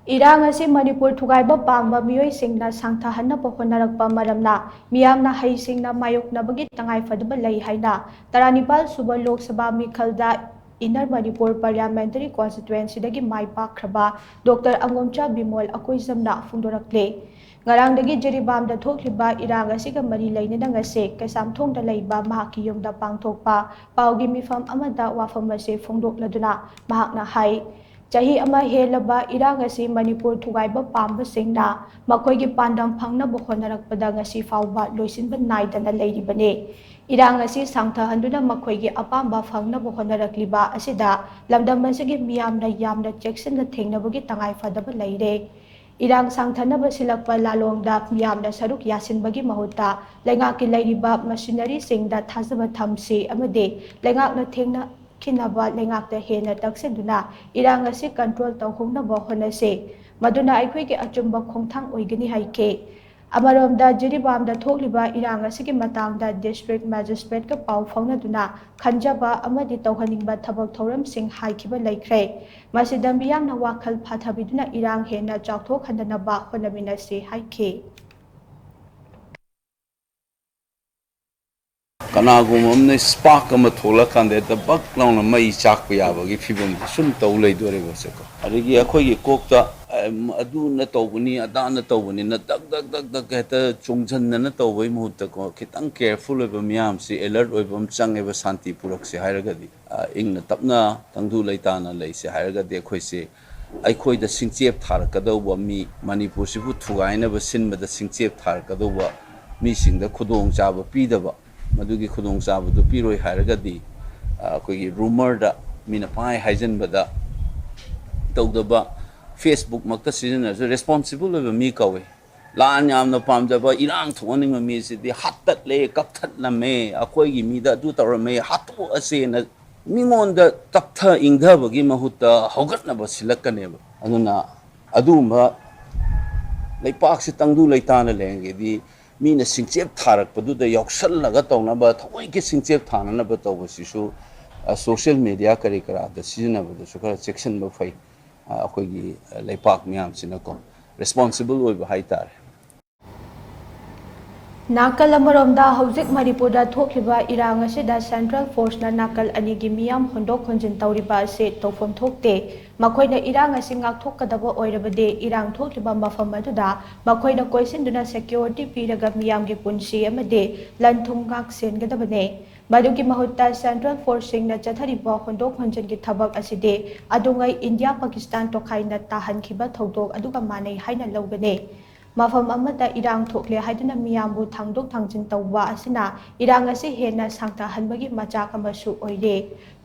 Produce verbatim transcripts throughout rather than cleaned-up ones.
ꯏꯔꯥꯡ ꯑꯁꯤ ꯃꯅꯤꯄꯨꯔ ꯊꯨꯒꯥꯏꯕ ꯄꯥꯝꯕ ꯃꯤꯑꯣꯏꯁꯤꯡꯅ ꯁꯥꯡꯊꯍꯟꯅꯕ ꯍꯣꯠꯅꯔꯛꯄ ꯃꯔꯝꯅ ꯃꯤꯌꯥꯝꯅ ꯍꯩꯁꯤꯡꯅ ꯃꯥꯌꯣꯛꯅꯕꯒꯤ ꯇꯉꯥꯏꯐꯗꯕ ꯂꯩ ꯍꯥꯏꯅ ꯇꯔꯥꯅꯤꯄꯥꯜ ꯁꯨꯕ ꯂꯣꯛ ꯁꯚꯥ ꯃꯤꯈꯜꯗ ꯏꯟꯅꯔ ꯃꯅꯤꯄꯨꯔ ꯄꯥꯔꯂꯤꯌꯥꯃꯦꯟꯇꯔꯤ ꯀꯣꯟꯁꯇꯤꯇ꯭ꯋꯦꯟꯁꯤꯗꯒꯤ ꯃꯥꯏ ꯄꯥꯛꯈ꯭ꯔꯕ ꯗꯣꯛꯇꯔ ꯑꯪꯒꯣꯝꯆꯥ ꯕꯤꯃꯣꯜ ꯑꯀꯣꯏꯖꯝꯅ ꯐꯣꯡꯗꯣꯔꯛꯂꯦ꯫ ꯉꯔꯥꯡꯗꯒꯤ ꯖꯤꯔꯤꯕꯥꯝꯗ ꯊꯣꯛꯂꯤꯕ ꯏꯔꯥꯡ ꯑꯁꯤꯒ ꯃꯔꯤ ꯂꯩꯅꯅ ꯉꯁꯤ ꯀꯩꯁꯥꯝꯊꯣꯡꯗ ꯂꯩꯕ ꯃꯍꯥꯛꯀꯤ ꯌꯨꯝꯗ ꯄꯥꯡꯊꯣꯛꯄ ꯄꯥꯎꯒꯤ ꯃꯤꯐꯝ ꯑꯃꯗ ꯋꯥꯐꯝ ꯑꯁꯤ ꯐꯣꯡꯗꯣꯛꯂꯗꯨꯅ ꯃꯍꯥꯛꯅ ꯍꯥꯏ, ꯆꯍꯤ ꯑꯃ ꯍꯦꯜꯂꯕ ꯏꯔꯥꯡ ꯑꯁꯤ ꯃꯅꯤꯄꯨꯔ ꯊꯨꯒꯥꯏꯕ ꯄꯥꯝꯕꯁꯤꯡꯅ ꯃꯈꯣꯏꯒꯤ ꯄꯥꯟꯗꯝ ꯐꯪꯅꯕ ꯍꯣꯠꯅꯔꯛꯄꯗ ꯉꯁꯤ ꯐꯥꯎꯕ ꯂꯣꯏꯁꯤꯟꯕ ꯅꯥꯏꯗꯅ ꯂꯩꯔꯤꯕꯅꯤ꯫ ꯏꯔꯥꯡ ꯑꯁꯤ ꯁꯥꯡꯊꯍꯟꯗꯨꯅ ꯃꯈꯣꯏꯒꯤ ꯑꯄꯥꯝꯕ ꯐꯪꯅꯕ ꯍꯣꯠꯅꯔꯛꯂꯤꯕ ꯑꯁꯤꯗ ꯂꯝꯗꯝ ꯑꯁꯤꯒꯤ ꯃꯤꯌꯥꯝꯅ ꯌꯥꯝꯅ ꯆꯦꯛꯁꯤꯟꯅ ꯊꯦꯡꯅꯕꯒꯤ ꯇꯉꯥꯏ ꯐꯗꯕ ꯂꯩꯔꯦ꯫ ꯏꯔꯥꯡ ꯁꯥꯡꯊꯅꯕ ꯁꯤꯜꯂꯛꯄ ꯂꯥꯂꯣꯡꯗ ꯃꯤꯌꯥꯝꯅ ꯁꯔꯨꯛ ꯌꯥꯁꯤꯟꯕꯒꯤ ꯃꯍꯨꯠꯇ ꯂꯩꯉꯥꯛꯀꯤ ꯂꯩꯔꯤꯕ ꯃꯁꯤꯅꯔꯤꯁꯤꯡꯗ ꯊꯥꯖꯕ ꯊꯝꯁꯤ ꯑꯃꯗꯤ ꯂꯩꯉꯥꯛꯅ ꯊꯦꯡꯅꯈꯤꯅꯕ ꯂꯩꯉꯥꯛꯇ ꯍꯦꯟꯅ ꯇꯛꯁꯤꯟꯗꯨꯅ ꯏꯔꯥꯡ ꯑꯁꯤ ꯀꯟꯇ꯭ꯔꯣꯜ ꯇꯧꯍꯧꯅꯕ ꯍꯣꯠꯅꯁꯤ꯫ ꯃꯗꯨꯅ ꯑꯩꯈꯣꯏꯒꯤ ꯑꯆꯨꯝꯕ ꯈꯣꯡꯊꯥꯡ ꯑꯣꯏꯒꯅꯤ ꯍꯥꯏꯈꯤ꯫ ꯑꯃꯔꯣꯝꯗ ꯖꯤꯔꯤꯕꯥꯝꯗ ꯊꯣꯛꯂꯤꯕ ꯏꯔꯥꯡ ꯑꯁꯤꯒꯤ ꯃꯇꯥꯡꯗ ꯗꯤꯁꯇ꯭ꯔꯤꯛ ꯃꯦꯖꯤꯁꯇ꯭ꯔꯦꯠꯀ ꯄꯥꯎ ꯐꯥꯎꯅꯗꯨꯅ ꯈꯟꯖꯕ ꯑꯃꯗꯤ ꯇꯧꯍꯟꯅꯤꯡꯕ ꯊꯕꯛ ꯊꯧꯔꯝꯁꯤꯡ ꯍꯥꯏꯈꯤꯕ ꯂꯩꯈ꯭ꯔꯦ꯫ ꯃꯁꯤꯗ ꯃꯤꯌꯥꯝꯅ ꯋꯥꯈꯜ ꯐꯥꯊꯕꯤꯗꯨꯅ ꯏꯔꯥꯡ ꯍꯦꯟꯅ ꯆꯥꯎꯊꯣꯛꯍꯟꯗꯅꯕ ꯍꯣꯠꯅꯃꯤꯟꯅꯁꯤ ꯍꯥꯏꯈꯤ꯫ ꯀꯅꯥꯒꯨꯝꯕ ꯑꯃꯅ ꯁ꯭ꯄꯥꯔꯛ ꯑꯃ ꯊꯣꯛꯂꯛꯀꯥꯟꯗ ꯍꯦꯛꯇ ꯕꯛ ꯂꯥꯎꯅ ꯃꯩ ꯆꯥꯛꯄ ꯌꯥꯕꯒꯤ ꯐꯤꯕꯝꯗ ꯁꯨꯝ ꯇꯧ ꯂꯩꯗꯣꯔꯤꯕꯁꯦꯀꯣ꯫ ꯑꯗꯒꯤ ꯑꯩꯈꯣꯏꯒꯤ ꯀꯣꯛꯇ, ꯑꯝ, ꯑꯗꯨꯅ ꯇꯧꯕꯅꯤ, ꯑꯗꯥꯅ ꯇꯧꯕꯅꯤꯅ ꯗꯛ ꯗꯛ ꯗꯛ ꯗꯛ ꯍꯦꯛꯇ ꯆꯣꯡꯁꯤꯟꯗꯅ ꯇꯧꯕꯒꯤ ꯃꯍꯨꯠꯇꯀꯣ, ꯈꯤꯇꯪ ꯀꯦꯌꯔꯐꯨꯜ ꯑꯣꯏꯕ ꯃꯤꯌꯥꯝꯁꯤ, ꯑꯦꯂꯔꯠ ꯑꯣꯏꯕ ꯑꯃ ꯆꯪꯉꯦꯕ ꯁꯥꯟꯇꯤ ꯄꯨꯔꯛꯁꯦ ꯍꯥꯏꯔꯒꯗꯤ꯫ ꯑ, ꯏꯪꯅ ꯇꯞꯅ ꯇꯪꯗꯨ ꯂꯩꯇꯥꯅ ꯂꯩꯁꯦ ꯍꯥꯏꯔꯒꯗꯤ ꯑꯩꯈꯣꯏꯁꯦ, ꯑꯩꯈꯣꯏꯗ ꯁꯤꯡꯆꯦꯞ ꯊꯥꯔꯛꯀꯗꯧꯕ ꯃꯤ, ꯃꯅꯤꯄꯨꯔꯁꯤꯕꯨ ꯊꯨꯒꯥꯏꯅꯕ ꯁꯤꯟꯕꯗ ꯁꯤꯡꯆꯦꯞ ꯊꯥꯔꯛꯀꯗꯧꯕ ꯃꯤꯁꯤꯡꯗ ꯈꯨꯗꯣꯡꯆꯥꯕ ꯄꯤꯗꯕ, ꯃꯗꯨꯒꯤ ꯈꯨꯗꯣꯡꯆꯥꯕꯗꯨ ꯄꯤꯔꯣꯏ ꯍꯥꯏꯔꯒꯗꯤ, ꯑ, ꯑꯩꯈꯣꯏꯒꯤ ꯔꯨꯃꯔꯗ, ꯃꯤꯅ ꯄꯥꯏ ꯍꯥꯏꯖꯟꯕꯗ ꯇꯧꯗꯕ, Facebook ꯃꯛꯇ ꯁꯤꯖꯤꯟꯅꯔꯁꯨ ꯔꯦꯁꯄꯣꯟꯁꯤꯕꯜ ꯑꯣꯏꯕ ꯃꯤ ꯀꯧꯏ꯫ ꯂꯥꯟ ꯌꯥꯝꯅ ꯄꯥꯝꯖꯕ, ꯏꯔꯥꯡ ꯊꯣꯛꯍꯟꯅꯤꯡꯕ ꯃꯤꯁꯤꯗꯤ ꯍꯥꯠꯇꯠꯂꯦ, ꯀꯛꯊꯠꯂꯝꯃꯦ, ꯑꯩꯈꯣꯏꯒꯤ ꯃꯤꯗ ꯑꯗꯨ ꯇꯧꯔꯝꯃꯦ, ꯍꯥꯠꯇꯣꯛꯑꯁꯦꯅ ꯃꯤꯉꯣꯟꯗ ꯇꯞꯊ ꯏꯪꯊꯕꯒꯤ ꯃꯍꯨꯠꯇ ꯍꯧꯒꯠꯅꯕ ꯁꯤꯜꯂꯛꯀꯅꯦꯕ꯫ ꯑꯗꯨꯅ ꯑꯗꯨꯒꯨꯝꯕ ꯂꯩꯄꯥꯛꯁꯤ ꯇꯪꯗꯨ ꯂꯩꯇꯥꯅ ꯂꯩꯔꯤꯉꯩꯗꯤ ꯃꯤꯅ ꯁꯤꯡꯆꯦꯞ ꯊꯥꯔꯛꯄꯗꯨꯗ ꯌꯥꯎꯁꯜꯂꯒ ꯇꯧꯅꯕ, ꯊꯑꯣꯏꯀꯤ ꯁꯤꯡꯆꯦꯞ ꯊꯥꯅꯅꯕ ꯇꯧꯕꯁꯤꯁꯨ, ꯑ, ꯁꯣꯁꯤꯌꯦꯜ ꯃꯦꯗꯤꯌꯥ ꯀꯔꯤ ꯀꯔꯥꯗ ꯁꯤꯖꯤꯟꯅꯕꯗꯁꯨ ꯈꯔ ꯆꯦꯛꯁꯤꯟꯕ ꯐꯩ꯫ ꯑꯩꯈꯣꯏꯒꯤ ꯂꯩꯄꯥꯛ ꯃꯤꯌꯥꯝꯁꯤꯅꯀꯣ ꯔꯦꯁꯄꯣꯟꯁꯤꯕꯜ ꯑꯣꯏꯕ ꯍꯥꯏꯇꯥꯔꯦ꯫ ꯅꯥꯀꯜ ꯑꯃꯔꯣꯝꯗ, ꯍꯧꯖꯤꯛ ꯃꯅꯤꯄꯨꯔꯗ ꯊꯣꯛꯂꯤꯕ ꯏꯔꯥꯡ ꯑꯁꯤꯗ ꯁꯦꯟꯇ꯭ꯔꯦꯜ ꯐꯣꯔꯁꯅ ꯅꯥꯀꯜ ꯑꯅꯤꯒꯤ ꯃꯤꯌꯥꯝ ꯍꯣꯟꯗꯣꯛ ꯍꯣꯟꯖꯤꯟ ꯇꯧꯔꯤꯕ ꯑꯁꯤ ꯇꯧꯐꯝ ꯊꯣꯛꯇꯦ꯫ ꯃꯈꯣꯏꯅ ꯏꯔꯥꯡ ꯑꯁꯤ ꯉꯥꯛꯊꯣꯛꯀꯗꯕ ꯑꯣꯏꯔꯕꯗꯤ, ꯏꯔꯥꯡ ꯊꯣꯛꯂꯤꯕ ꯃꯐꯝ ꯑꯗꯨꯗ ꯃꯈꯣꯏꯅ ꯀꯣꯏꯁꯤꯟꯗꯨꯅ ꯁꯦꯀ꯭ꯌꯨꯔꯤꯇꯤ ꯄꯤꯔꯒ ꯃꯤꯌꯥꯝꯒꯤ ꯄꯨꯟꯁꯤ ꯑꯃꯗꯤ ꯂꯟ ꯊꯨꯝ ꯉꯥꯛ ꯁꯦꯟꯒꯗꯕꯅꯤ꯫ ꯃꯗꯨꯒꯤ ꯃꯍꯨꯠꯇ ꯁꯦꯟꯇ꯭ꯔꯦꯜ ꯐꯣꯔꯁꯁꯤꯡꯅ ꯆꯠꯊꯔꯤꯕ ꯍꯣꯟꯗꯣꯛ ꯍꯣꯟꯖꯤꯟꯒꯤ ꯊꯕꯛ ꯑꯁꯤꯗꯤ ꯑꯗꯨꯉꯩ ꯏꯟꯗꯤꯌꯥ ꯄꯥꯀꯤꯁꯇꯥꯟ ꯇꯣꯈꯥꯏꯅ ꯇꯥꯍꯟꯈꯤꯕ ꯊꯧꯗꯣꯛ ꯑꯗꯨꯒ ꯃꯥꯟꯅꯩ ꯍꯥꯏꯅ ꯂꯧꯒꯅꯤ꯫ ꯃꯐꯝ ꯑꯃꯗ ꯏꯔꯥꯡ ꯊꯣꯛꯂꯦ ꯍꯥꯏꯗꯨꯅ ꯃꯤꯌꯥꯝꯕꯨ ꯊꯥꯡꯗꯣꯛ ꯊꯥꯡꯖꯤꯟ ꯇꯧꯕ ꯑꯁꯤꯅ ꯏꯔꯥꯡ ꯑꯁꯤ ꯍꯦꯟꯅ ꯁꯥꯡꯊꯍꯟꯕꯒꯤ ꯃꯆꯥꯛ ꯑꯃꯁꯨ ꯑꯣꯏꯔꯦ꯫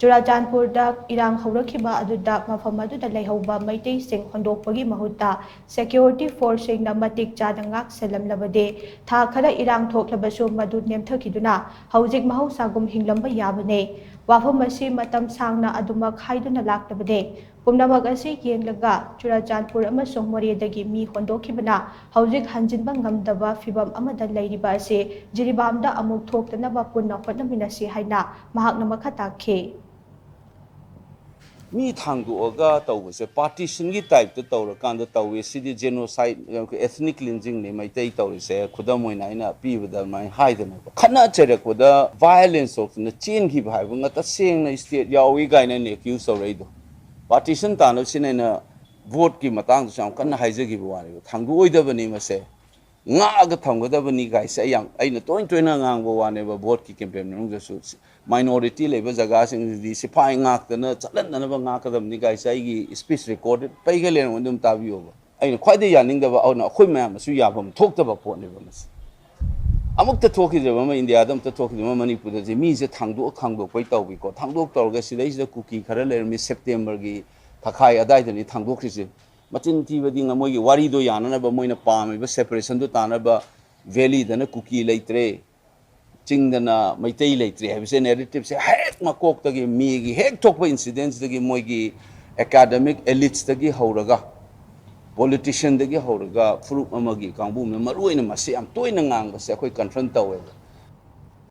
ꯆꯨꯔꯥꯆꯥꯟꯄꯨꯔꯗ ꯏꯔꯥꯡ ꯍꯧꯔꯛꯈꯤꯕ ꯑꯗꯨꯗ ꯃꯐꯝ ꯑꯗꯨꯗ ꯂꯩꯍꯧꯕ ꯃꯩꯇꯩꯁꯤꯡ ꯍꯣꯟꯗꯣꯛꯄꯒꯤ ꯃꯍꯨꯠꯇ ꯁꯦꯀ꯭ꯌꯨꯔꯤꯇꯤ ꯐꯣꯔꯁꯁꯤꯡꯅ ꯃꯇꯤꯛ ꯆꯥꯅ ꯉꯥꯛ ꯁꯦꯜꯂꯝꯂꯕꯗꯤ ꯊꯥ ꯈꯔ ꯏꯔꯥꯡ ꯊꯣꯛꯂꯕꯁꯨ ꯃꯗꯨ ꯅꯦꯝꯊꯈꯤꯗꯨꯅ ꯍꯧꯖꯤꯛ ꯃꯍꯧꯁꯥꯒꯨꯝ ꯍꯤꯡꯂꯝꯕ ꯌꯥꯕꯅꯦ꯫ ꯋꯥꯐꯝ ꯑꯁꯤ ꯃꯇꯝ ꯁꯥꯡꯅ ꯑꯗꯨꯃꯛ ꯍꯥꯏꯗꯨꯅ ꯂꯥꯛꯂꯕꯅꯦ꯫ ꯄꯨꯝꯅꯃꯛ ꯑꯁꯤ ꯌꯦꯡꯂꯒ ꯆꯨꯔꯥꯆꯥꯟꯄꯨꯔ ꯑꯃꯁꯨꯡ ꯃꯣꯔꯦꯗꯒꯤ ꯃꯤ ꯍꯣꯟꯗꯣꯛꯈꯤꯕꯅ ꯍꯧꯖꯤꯛ ꯍꯟꯖꯤꯟꯕ ꯉꯝꯗꯕ ꯐꯤꯚꯝ ꯑꯃꯗ ꯂꯩꯔꯤꯕ ꯑꯁꯤ ꯖꯤꯔꯤꯕꯥꯝꯗ ꯑꯃꯨꯛ ꯊꯣꯛꯇꯅꯕ ꯄꯨꯟꯅ ꯍꯣꯠꯅꯃꯤꯟꯅꯁꯤ ꯍꯥꯏꯅ ꯃꯍꯥꯛꯅ ꯃꯈꯥ ꯇꯥꯈꯤ꯫ ꯃꯤ ꯊꯥꯡꯗꯣꯛꯑꯒ ꯇꯧꯕꯁꯦ ꯄꯥꯔꯇꯤꯁꯟꯒꯤ ꯇꯥꯏꯞꯇ ꯇꯧꯔꯀꯥꯟꯗ ꯇꯧꯋꯦ꯫ ꯁꯤꯗꯤ ꯖꯦꯅꯣꯁꯥꯏꯠ, ꯑꯦꯊꯅꯤꯛ ꯀ꯭ꯂꯤꯟꯖꯤꯡꯅꯤ ꯃꯩꯇꯩ ꯇꯧꯔꯤꯁꯦ꯫ ꯈꯨꯗꯝ ꯑꯣꯏꯅ ꯑꯩꯅ ꯄꯤꯕꯗ ꯑꯗꯨꯃꯥꯏꯅ ꯍꯥꯏꯗꯅꯀꯣ, ꯈꯠꯅ ꯆꯩꯔꯛꯄꯗ ꯚꯥꯏꯑꯣꯂꯦꯟꯁ ꯊꯣꯛꯇꯅ ꯆꯦꯟꯈꯤꯕ ꯍꯥꯏꯕ ꯉꯥꯛꯇ ꯁꯦꯡꯅ ꯁ꯭ꯇꯦꯠ ꯌꯥꯎꯏ ꯀꯥꯏꯅꯅꯦ ꯑꯦꯀ꯭ꯌꯨꯁ ꯇꯧꯔꯛꯏꯗꯣ꯫ ꯄꯥꯔꯇꯤꯁꯟ ꯇꯥꯅꯕꯁꯤꯅ ꯑꯩꯅ ꯚꯣꯠꯀꯤ ꯃꯇꯥꯡꯗꯁꯨ ꯌꯥꯝ ꯀꯟꯅ ꯍꯥꯏꯖꯈꯤꯕ ꯋꯥꯅꯦꯕ꯫ ꯊꯥꯡꯗꯣꯛꯑꯣꯏꯗꯕꯅꯤ ꯃꯁꯦ꯫ ꯉꯥꯛꯑꯒ ꯊꯝꯒꯗꯕꯅꯤ ꯀꯥꯏꯁꯦ ꯑꯩ ꯌꯥꯝ, ꯑꯩꯅ ꯇꯣꯏꯅ ꯇꯣꯏꯅ ꯉꯥꯡꯕ ꯋꯥꯅꯦꯕ꯫ ꯚꯣꯠꯀꯤ ꯀꯦꯝꯄꯦꯟ ꯃꯅꯨꯡꯗꯁꯨ ꯃꯥꯏꯅꯣꯔꯤꯇꯤ ꯂꯩꯕ ꯖꯒꯥꯁꯤꯡꯁꯤꯗꯤ ꯁꯤꯐꯥꯏ ꯉꯥꯛꯇꯅ ꯆꯠꯍꯟꯗꯅꯕ ꯉꯥꯛꯀꯗꯕꯅꯤ ꯀꯥꯏꯁꯦ ꯑꯩꯒꯤ ꯁ꯭ꯄꯤꯆ ꯔꯦꯀꯣꯔꯗꯦꯠ ꯄꯩꯒ ꯂꯩꯔꯝꯒꯅꯤ, ꯑꯗꯨꯝ ꯇꯥꯕꯤꯌꯣꯕ꯫ ꯑꯩꯅ ꯈ꯭ꯋꯥꯏꯗꯒꯤ ꯌꯥꯅꯤꯡꯗꯕ ꯑꯗꯨꯅ ꯑꯩꯈꯣꯏ ꯃꯌꯥꯝꯅꯁꯨ ꯌꯥꯐꯝ ꯊꯣꯛꯇꯕ ꯄꯣꯠꯅꯦꯕ ꯃꯁꯤ꯫ ꯑꯃꯨꯛꯇ ꯊꯣꯛꯈꯤꯗ꯭ꯔꯤꯕ ꯑꯃ, ꯏꯟꯗꯤꯌꯥꯗ ꯑꯃꯨꯛꯇ ꯊꯣꯛꯈꯤꯗ꯭ꯔꯤꯕ ꯑꯃ ꯃꯅꯤꯄꯨꯔꯗꯗꯤ ꯃꯤꯁꯦ ꯊꯥꯡꯗꯣꯛ ꯊꯥꯡꯗꯣꯛꯄꯩ ꯇꯧꯕꯤꯀꯣ꯫ ꯊꯥꯡꯗꯣꯛ ꯇꯧꯔꯒ ꯁꯤꯗꯩꯁꯤꯗ ꯀꯨꯀꯤ ꯈꯔ ꯂꯩꯔꯝꯃꯤ, ꯁꯦꯞꯇꯦꯝꯕꯔꯒꯤ ꯊꯥꯈꯥꯏ ꯑꯗꯥꯏꯗꯅꯤ ꯊꯥꯡꯗꯣꯛꯈ꯭ꯔꯤꯁꯦ꯫ ꯃꯆꯤꯟ ꯊꯤꯕꯗꯤ ꯉ-, ꯃꯣꯏꯒꯤ ꯋꯥꯔꯤꯗꯣ ꯌꯥꯅꯅꯕ, ꯃꯣꯏꯅ ꯄꯥꯝꯃꯤꯕ ꯁꯦꯄꯔꯦꯁꯟꯗꯣ ꯇꯥꯅꯕ, ꯚꯦꯂꯤꯗꯅ ꯀꯨꯀꯤ ꯂꯩꯇ꯭ꯔꯦ, ꯆꯤꯡꯗꯅ ꯃꯩꯇꯩ ꯂꯩꯇ꯭ꯔꯦ ꯍꯥꯏꯕꯁꯦ ꯅꯦꯔꯦꯇꯤꯞꯁꯦ ꯍꯦꯛ ꯃꯀꯣꯛꯇꯒꯤ, ꯃꯦꯒꯤ ꯍꯦꯛ ꯊꯣꯛꯄ ꯏꯟꯁꯤꯗꯦꯟꯁꯇꯒꯤ ꯃꯣꯏꯒꯤ ꯑꯦꯀꯥꯗꯃꯤꯛ ꯑꯦꯂꯤꯠꯁꯇꯒꯤ ꯍꯧꯔꯒ, ꯄꯣꯂꯤꯇꯤꯁꯤꯌꯟꯗꯒꯤ ꯍꯧꯔꯒ ꯐꯨꯔꯨꯞ ꯑꯃꯒꯤ ꯀꯥꯡꯕꯨ ꯑꯃꯅ ꯃꯔꯨ ꯑꯣꯏꯅ ꯃꯁꯤ ꯌꯥꯝ ꯇꯣꯏꯅ ꯉꯥꯡꯕꯁꯦ ꯑꯩꯈꯣꯏ ꯀꯟꯐ꯭ꯔꯟ ꯇꯧꯋꯦꯕ꯫